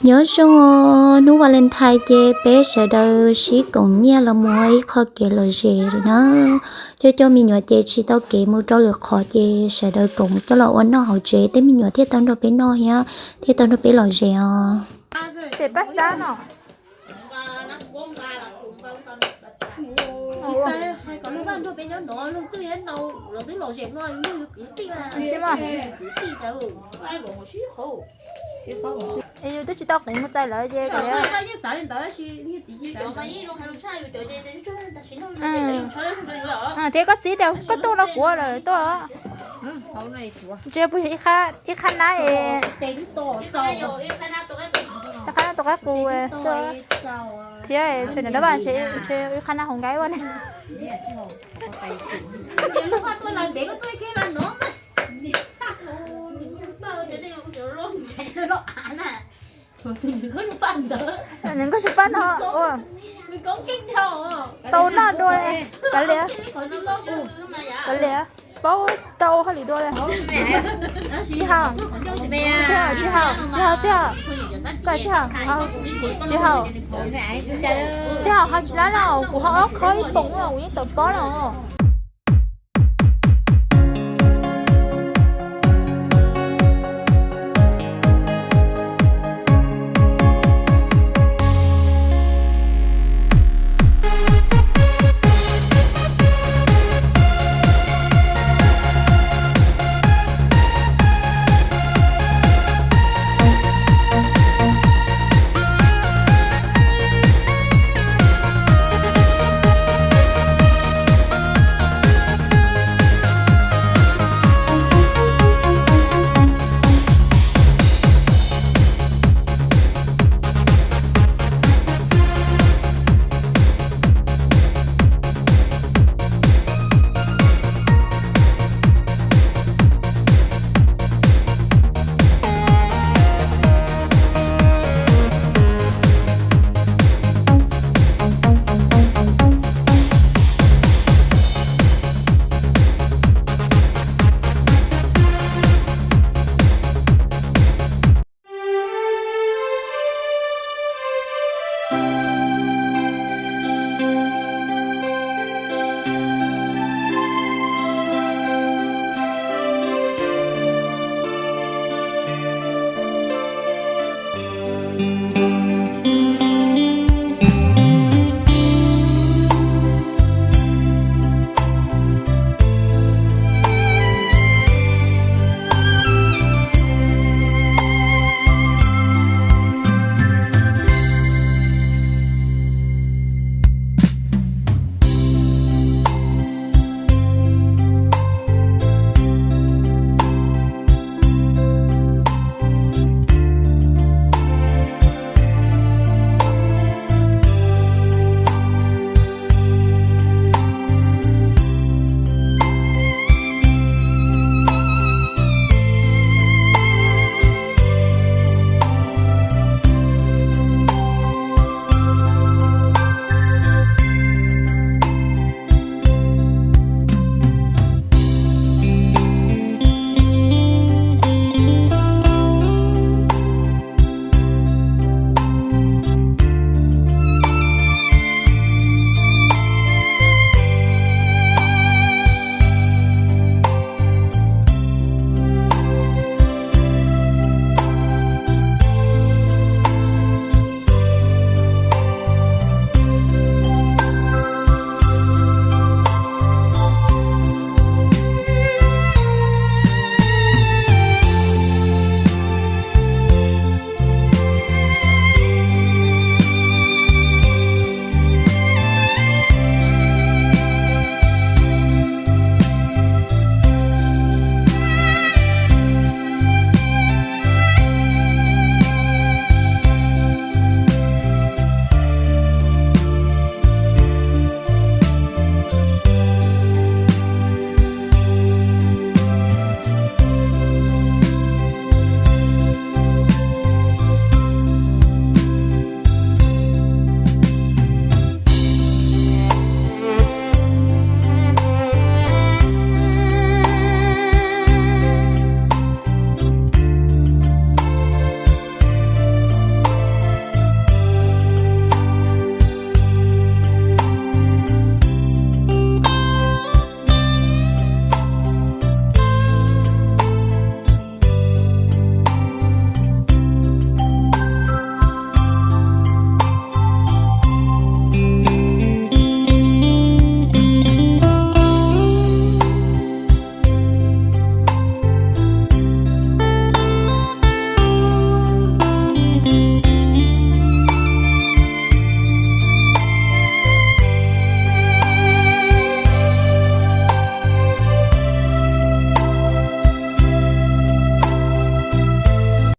Nyob zoo os, hnub Valentine ces peb sawv daws sib koom nyiaj los mus ib qho kev lom zem na. Coj coj me nyuam ces tsis tau kev mus rau lwm qhov ces sawv daws koom coj los ua noj hauv tsev, tej me nyuam thiaj tau nrog peb noj thiab thiaj tau nrog peb lom zem os. Pem Paj Xab no. Yus twb tsis tau qiv mus txais lawv ces thiab koj txiv tias koj tuaj no kuv lawm tuaj. Ntshe puas yog ib qhab nab, ib qhab nab tus qaib qus xwb thiab, ntshe nws dab vaj ntshe ib qhab nab hauv nkaib ua ne. Nws nkauj tsis pab no ua tau noj dua. Kav liam, kav liam, paub tau hauj lwm dua li. Tsis haus, tsis haus, tsis haus tiag. Koj tsis haus, tsis haus, tsis haus ho tsis lab no, kuv ho ob khob ib poom no kuv yeej tawm pob no.